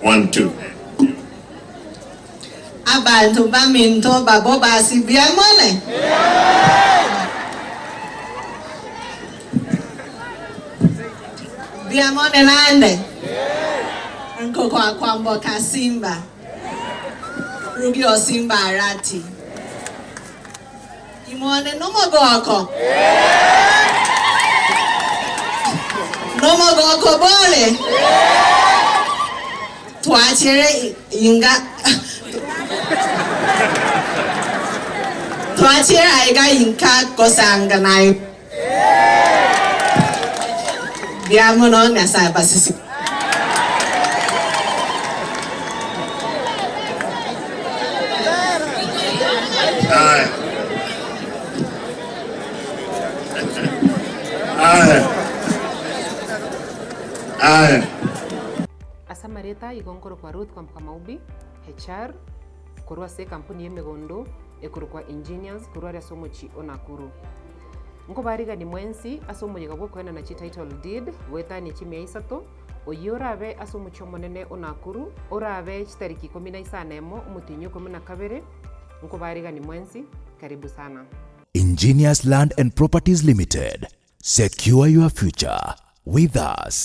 One, two. Abanto baminto babo basibia more? Mbuya more naende? Nkokwa kwamboka Simba, Rugio Simba Arati. Imone nomogoko? Nomogoko bore? Twachere inga Twachere aiga inka gosanga naye. Mbuya mono Nyasaye abasesenie. Aya. Aya. Aya. Ase amarieta igo nkorokwa Ruth Kwamboka Maubi, HR, korwa ase ekampuni y'emegondo ekorokwa Engineers korwa aria ase omochie o Nakuru. Nkobarigani mwensi ase omoyega bw'okoenana chititle deed goetania chimia isato, oyio orabe ase omochie omonene o Nakuru, orabe chitariki ikomi na isano emo omotienyi o ikomi na kabere, nkobarigani mwensi, karibu sana. Engineers Land and Properties Limited, secure your future with us.